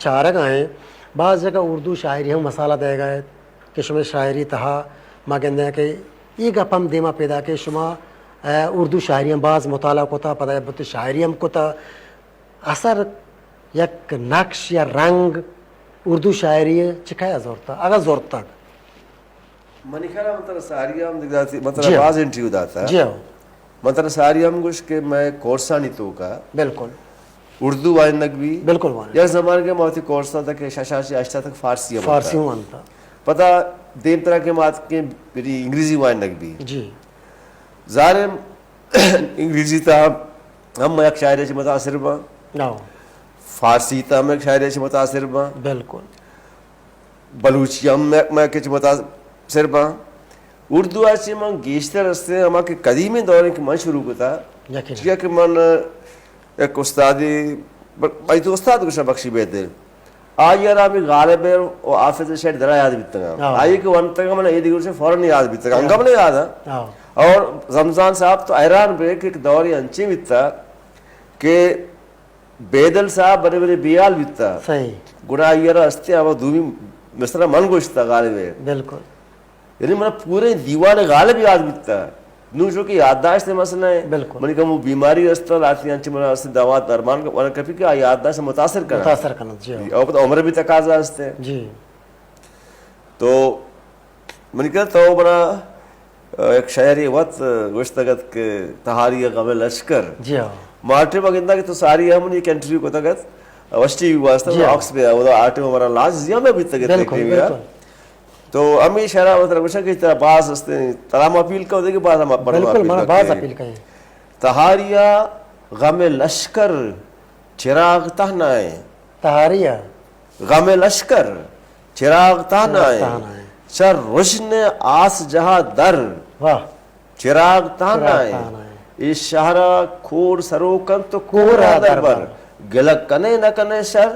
چارگ ءَ ایں۔ باز جگہ اردو شاعری ہم مسالہ دئیگ ءَ اِنت کہ شمئے شاعری تہا ما گندیں کہ اے گپ ہم دیما پیداک اِنت، شما، اے، اردو شاعری ہم باز مطالعہ کتا، پدا بت شاعری ہم کتا۔ اثر یک نقش یا رنگ اردو شاعری ءَ چہ کئے ءَ زرتا، اگاں زرتگ؟ منی خیال ءَ من ترا ساری ہم دگہ داتی، من ترا جی ہاں۔ باز انٹرویو داتا۔ جی ہاں۔ من ترا ساری ہم گوش کہ مئے کورسانی توکا بالکل۔ اردو وانگ بی۔ بالکل وانگ۔ یک زمانگے ما وتی کورساں تک شش ءَ چہ ہشت ءَ تک فارسی ہم فارسی وانتا۔ ہم وانتا۔ پدا دیم ترا کہ ما اتکیں بری انگریزی وانگ بی۔ جی۔ ظاہر ہے انگریزی تا ہم یک شاعرے چہ متاثر باں۔ ہاں۔ فارسی تا ہم یک شاعرے چہ متاثر باں۔ بالکل۔ بلوچی ہم مئے، مئے کچ متاثر باں۔ اردو ءَ چہ من گیشتر استیں ہما کہ قدیمیں دوریں کہ من شروع کتا، یقیناً۔ چیا کہ من یک استادے، ب-، بھائی تو استاد گوشاں بخشی بیدل۔ آئی ءَ را ہمے غالب ءِ و حافظ ءِ شعر درا یاد بیتگاں۔ ہاں۔ آئی کہ ونتگاں من اے دگہ گوشاں فوراً یاد بیتگاں۔ ہاں۔ انگا من یاد آں۔ ہاں۔ اور رمضان صاحب تو حیران بے کہ یک دورے انچیں بیتا کہ بیدل صاحب برے برے بیال بیتا۔ صحیح۔ گڑا آئی ءَ را استیں ہما دومی مصرع من گوشتا غالب ءِ۔ بالکل۔ یعنی منا پورے دیوان غالب یاد بیتا۔ نوں چونکہ یادداشت ءِ مسئلہ اِنت۔ بالکل۔ منی کمو بیماری است، لہتے انچیں منا است دوا درمان ورگ کپی کہ آ یادداشت متاثر کنت۔ متاثر کنت، جی ہاں۔ اور پتہ عمر بھی تقاضا است۔ جی۔ تو منی خیال تو منا، آ، یک شعرے وت گوشتگ ات کہ تہاری غم لشکر۔ جی ہاں۔ ما ٹیم ءَ گنداں کہ تو ساری ہم یک انٹرویو کتگ ات، وشتی واسطہ جی ہاں۔ آکس پہ، او آ ٹیم ءَ منا لانچ زیادہ بیتگ ات بالکل، ٹیم ءَ۔ بالکل۔ تو ہمے شعر ءَ مطلب گوشاں کہ ترا باز استیں، ترا ہم اپیل کن، دگہ باز ہم اپیل بالکل، منا باز اپیل کن۔ تہاریا غم لشکر چراغ تہنا ایں۔ تہاریا غم لشکر چراغ تہنا ایں۔ چراغ تہنا ایں۔ چہ رژن آس جہا در واہ۔ چراغ تہنا ایں۔ چراغ تہنا ایں۔ اے شہرا کور سرو کنت و کورا کورا دربر۔ دربر۔ گلہ کنے نہ کنے شر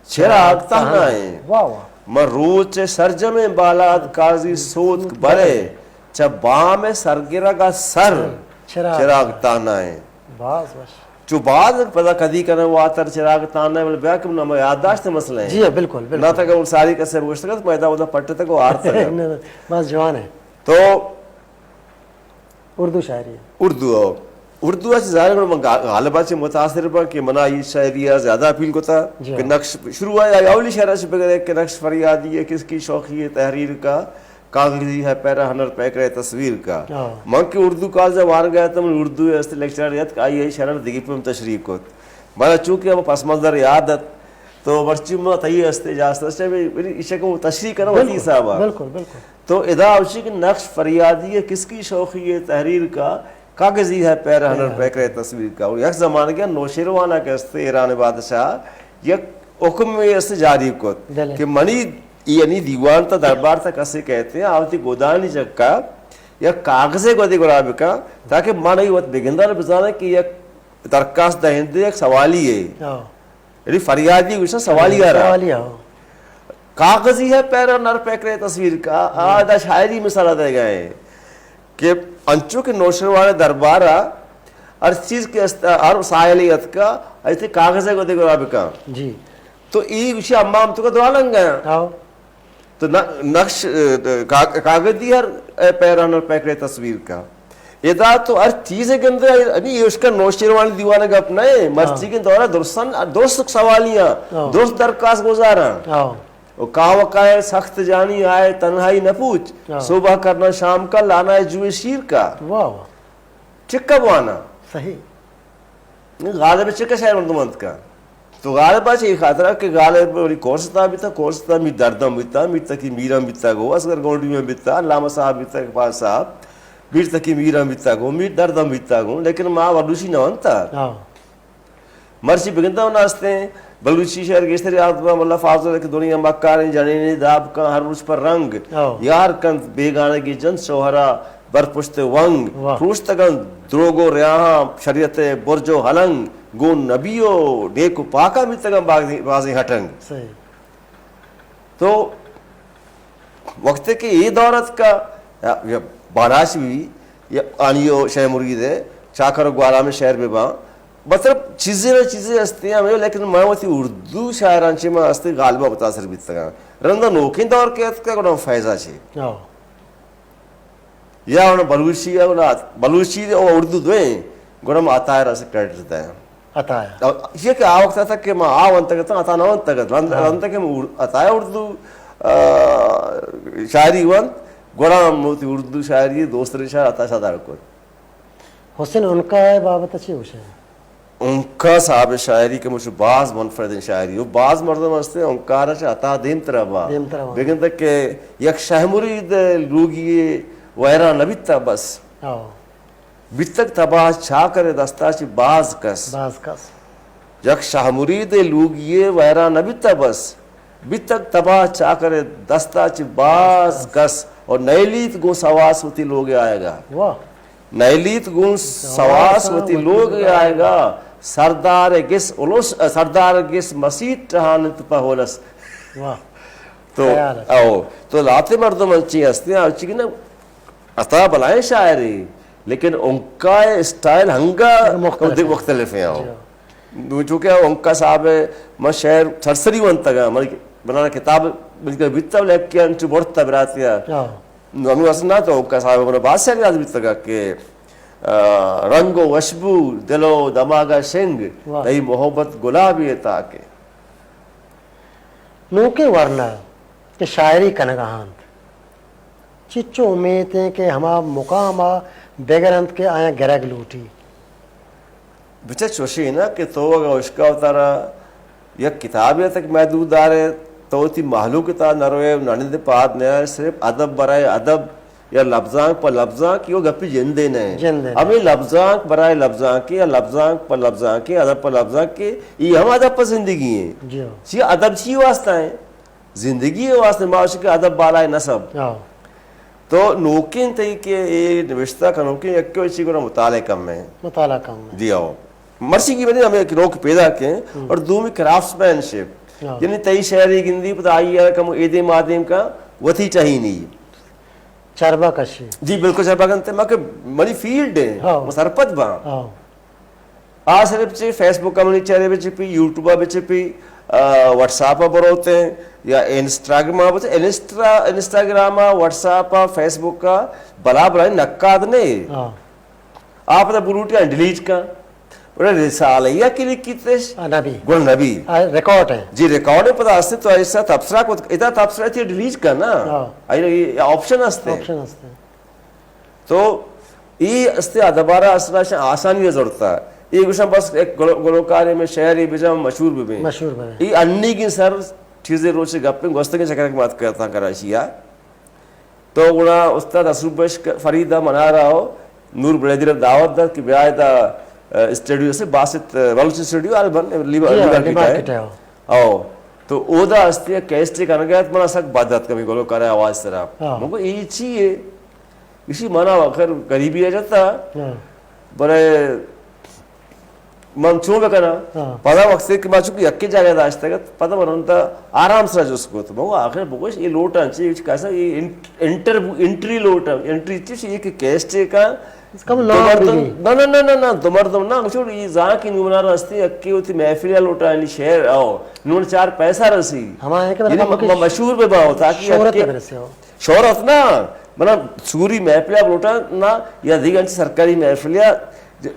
چراغ تہنا ایں۔ واہ واہ۔ من روچ سرجمیں بالاد قاضی سوتک برے، چہ بام سرگرگ ءَ سر چراغ چراغ تہنا ایں۔ باز وش۔ چو باز پدا کدی کناں واتر چراغ تہنا ایں، بلے بیا کہ نہ ما یادداشت مسئلہ ایں۔ جی ہاں، بالکل، بالکل۔ نہ تک اون ساری کسے گوشتگ ات، ما ادا اودا پٹتگ و آرتگ۔ نہ، نہ، باز جوان ایں۔ تو اردو شاعری۔ اردو ءَ۔ اردو ءَ چہ ظاہر ہے من غا-، غالب ءَ چہ متاثر باں کہ منا اے شاعری ءَ زیادہ اپیل کتا جی کہ ہاں۔ نقش، شروع ءَ اولی شعر ءَ چہ بگر کہ نقش فریادی ہے کس کی شوخی ہے تحریر کا، کاغذی ہے پیرا ہنر پیکرے تصویر کا۔ ہاں۔ من کہ اردو کالج ءَ وانگ ءَ اتاں، من اردو ءِ است لیکچرر ات کہ آئی ءَ شعر ءَ دگہ پیم تشریح کت۔ منا چونکہ ہم پس منظر یاد ات، تو مرچی ما تئی است اجازت است، چہ ایشی کو تشریح کناں وتی بالکل، حساب ءَ۔ بالکل، بالکل۔ تو ادا اوشی کہ نقش فریادی ہے، کس کی شوخی ہے تحریر کا، کاغذی ہے پیرا ہنر ہاں۔ پیکرے تصویر کا۔ اور یک زمانگے نوشیروان ءَ کہ است ایران بادشاہ، یک حکم میں است جاری کت بلے۔ کہ منی یعنی دیوان تا دربار تا کسے کئیت، آ وتی گدانی چکا یک کاغذے گدی گڑا بکن، تاکہ من ای وت بگنداں بزاناں کہ یک درخواست دہندے یک سوالی ہے۔ ہاں۔ یعنی فریادی گوشن سوالی آ را۔ سوالی آ۔ کاغذی ہے پیرا ہنر پیکرے تصویر کا، آ دا شاعری مثال دے گئے کہ انچو کہ نوشیروان دربار آ ہر چیز کے است، ہر سائلی اتکا، ایتے کاغذے گدی گڑا بکن۔ جی۔ تو ای گوشی امام تو کا دعا لنگا۔ آؤ۔ تو ن-، نقش، اه، کا-، کاغذی ہر، اے، پیرا ہنر پیکرے تصویر کا۔ ادا تو ہر چیز گندے، یعنی یہ اس کا نوشیروان دیوان گپ نہ ہے، مرچی ہاں۔ کے دورہ درستان، درست سوالیاں، ہاں۔ درست درخواست گزاراں۔ ہاں۔ و کاوکائے سخت جانی آئے تنہائی نہ پوچھ، ہاں۔ صبح کرنا شام کا لانا ہے جوئے شیر کا۔ واہ واہ۔ چکا بوانا۔ صحیح۔ غالب چکا شاعر مردم انت کا۔ تو غالب چہ اے خاطرا کہ غالب ولی کورس تا بیتا، کورس تا میر دردم بیتا، میر تقی میرم بیتا گو، اصغر گونڈی میں بیتا، علامہ صاحب بیتا، اقبال صاحب، میر تقی میرم بیتا گو، میر دردم بیتا گو، لیکن ما بلوچی نہ انتا۔ ہاں۔ مرچی بگنداں نہ استیں، بلوچی شعر گیشتر یات باں، ملا فاضل کہ دنیا مکاریں جنینے داب کن ہر روچ پر رنگ۔ ہاں۔ یار کنت بیگانگی جنت شوہرا بر پشت ونگ۔ واہ۔ پروشتگ انت دروگ و ریاہاں شریعت برج و ہلنگ۔ گوں نبی و نیک و پاکاں بیتگ انت بازیں، بازیں ہٹنگ۔ صحیح۔ تو وقتے کہ اے دور اتکا، یا، یا بالاچ بی، یا آنی و شے مرید ہے، چاکر و گوارا میں شعر بباں، مطلب، چیزے نہ چیزے ہستی ہمیں، لیکن میں وتی اردو شاعران چی میں ہستی غالبا متاثر بیتگاں۔ رندا نوکیں دور کے اتکا گڑا فیضا چی۔ ہاں۔ یا انہاں بلوچی، یا انہاں بلوچی اور اردو دوئیں، گڑا ہم عطا ءَ را سے کریڈٹ دیں۔ عطا ءَ۔ اور یہ کہ آ وقت تک کہ ما آ ونتگ اتاں، عطا نہ ونتگ ات۔ رند-، ہاں۔ رند تک کہ ما ار-، عطا ءَ اردو، آ، شاعری ونت، گڑا ہم وتی اردو شاعری دوست رشا عطا شاہ دار کت۔ حسین عنقا ءِ بابت ءَ چی گوشے؟ عنقا صاحب ءِ شاعری کہ مچ باز منفردیں شاعری و باز مردم ہستے عنقا را چہ عطا دیمترا با۔ دیمترا با۔ بگندہ کہ یک شہ مرید لوگی ویران نہ بیتا بس۔ ہاں۔ بیتگ تباہ چاکر دستا چہ باز کس۔ باز کس۔ یک شہ مرید لوگی ویران نہ بیتا بس۔ بیتگ تباہ چاکر دستا چہ باز کس اور نیلیت گوں سواس وتی لوگ آئے گا۔ واہ۔ نیلیت گوں سواس وتی لوگ آئے گا، سردار گس الس، سردار گس مسیت ٹہانت پہ ہولس۔ واہ۔ تو خیال ہے۔ او، تو لاتے مردم انچی ہستے ہیں، انچی کہ نا، عطا بلائیں شاعرے، لیکن عنقا اسٹائل ہنگا مختلف ہے۔ مختلف ہیں، او۔ جی ہاں۔ نوں چونکہ عنقا صاحب ءِ من شعر سرسری ونتگاں، من بنانا کتاب بالکل بیتا، لیکن انچو برتا براتیا۔ ہاں۔ نوں ہمے واسطہ نہ تو عنقا صاحب ءِ من باز شعر یاد بیتگا کہ، آ، رنگ و وشبو، دل و دماغ شنگ، واہ۔ تئی محبت گلابی تاکے۔ نوکیں ورنا کہ شاعری کنگا انت، چچو امیت ایں کہ ہما مقام ءَ بگر انت کہ آیاں گرگ لوٹی۔ بچہ چوشی نا کہ تو اگاں اشکا وتارا یک کتابے تک محدود دارے، تو وتی مہلوک تا نروے، نند پاد نیارے، صرف ادب برائے ادب یا لبزانک پہ لبزانک، یہ گپی جندے نہ۔ جندے نہ۔ ہمیں لبزانک برائے لبزانک یا لبزانک پہ لبزانک، ادب پہ لبزانک، یہ ہم ادب پہ زندگی ہیں۔ جی ہاں۔ چی ادب چی واسطہ ہیں؟ زندگی ءِ واسطہ ما اشی کہ ادب بالائے نسب۔ ہاں۔ تو نوکیں تئی کہ اے نوشتہ کنوکیں یکے وچی گڑا مطالعہ کم ہے۔ مطالعہ کم ہے۔ جی ہاں۔ مرچی کی بنی ہمیں ایک نوک پیدا کے اور دومی کرافٹس مین شپ۔ ہاں۔ یعنی تئی شعری گندی پتہ آئی ہے کم ایدے مادیم کا وتی چاہی نہیں۔ چربا کشی۔ جی بالکل چربا کنتے، ما کہ منی فیلڈ ہے، ہاں۔ ما سرپد باں۔ ہاں۔ آ صرف چہ فیس بک ءَ منی چہرے بچپی، یوٹیوب ءَ بچپی، آ، واٹس ایپ ءَ بروتیں یا انسٹاگرام ءَ بچ-، انسٹا-، انسٹاگرام ءَ، واٹس ایپ ءَ، فیس بک ءَ بلا بلا نقاد نے۔ ہاں۔ آ پدا بلوٹی ڈیلیٹ کن۔ بڑے رسالہ یا کلک کیتش۔ آ، نبی۔ گل نبی۔ آ، ریکارڈ ہے۔ جی، ریکارڈ ہے، پدا است تو ایسا تبصرہ کو، ادا تبصرہ تھی ڈیلیٹ کن نا۔ ہاں۔ آئی آپشن است۔ آپشن است۔ تو ای است ادبارا اصلا شان آسانی ءَ زرتا۔ ای گوشن بس ایک گلو-، گلوکارے میں شعرے بجا مشہور ببیں۔ مشہور ببیں۔ ای انیگیں سر چیزے روچے گپیں گوستگیں چکر کہ مات کرتا کراچی آ۔ تو گڑا استاد حسوب بخش فرید ءَ منارا ہو نور بلیدی را دعوت دات کہ بیا ادا، ا، اسٹوڈیو سے باسط، ا، بلوچ اسٹوڈیو آلبن لیبا-، جی ہاں، لیبا لیبا کٹا ہے۔ کٹا ہے۔ او، تو اودا است یک کیسٹے کنگا ات، منا سک بد ات کمی گلوکار آواز سرا۔ ہاں۔ من گو ای چی ہے؟ ایشی منا آخر غریبی ءَ جتا۔ ہاں۔ بلے من چون بکناں؟ ہاں۔ پدا وقت کہ ما چونکہ یکے جاگہ داشتگ ات، پدا من انت آرام سرا جست کت۔ من گو آخر بگوش اے لوٹاں چی، کسا اے انٹ-، انٹر-، انٹری لوٹاں، انٹری چی، اے کہ کیسٹے کا کم نام دو مردم، بگی۔ نہ، نہ، نہ، نہ، نہ، دو مردم نہ، گوشو، ای زانکی نوں منا رستی، یکے وتی محفل ءَ لوٹانی شعر آؤ، نوں چار پیسہ رسی۔ ہما ہے کہ یعنی مطلب م-، م-، مشہور بہ باؤ، تاکہ شہرت یکے برسے ہو۔ شہرت نہ، منا سوری محفل ءَ لوٹا نہ، یا دیگہ انچ سرکاری محفل ءَ،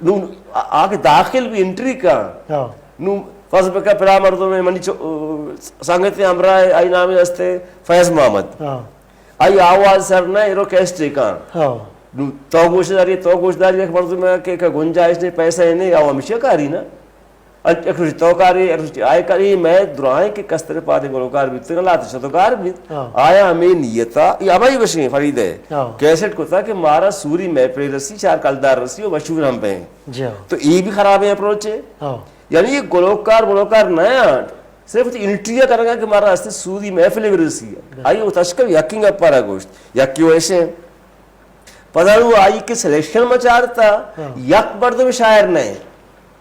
نوں آ، آ کہ داخل بھی انٹری کا۔ ہاں۔ نوں فرض بکا پرا مردم ہے، منی چو-، سنگت ہمراہ ہے، آئی نام ہستے فیض محمد۔ ہاں۔ آئی آواز سر نہ ایرو کیسٹے کاں۔ ہاں۔ نو تو گوش داری، تو گوش داری، یک مردم ہے کہ، کہ گنجائش نے، پیسہ نے، آو ہمیشہ کاری نا۔ اک، اک روچ تو کاری، اک روچ آئے کاری، میں درائیں کہ کستر پادے گلوکار بیتگا، لاتے شتو کار بیت۔ ہاں۔ آیا ہمیں نیتا، یہ ہمائی بشیں فرید ہے۔ ہاں۔ کیسٹ کو تھا کہ مارا سوری میں پلے رسی، چار کلدار رسی، وہ مشہور ہم پہ ہیں۔ جی ہاں۔ تو یہ بھی خراب ہے اپروچ ہے۔ ہاں۔ یعنی یہ گلوکار، گلوکار نیا، صرف انٹری کنگا کہ مارا ہستے سوری محفل برسی۔ بالکل۔ آئی وہ تشکر یقین کا پارا گوشت، یقین وہ ایسے ہیں۔ پدا نوں آئی کہ سلیکشن ما چارتا، ہاں۔ یک مردم شاعر نہ۔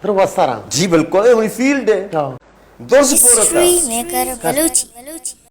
درست سرا۔ جی بالکل، اے منی فیلڈ ہے۔ ہاں۔ درست پورتا۔ History maker Balochi.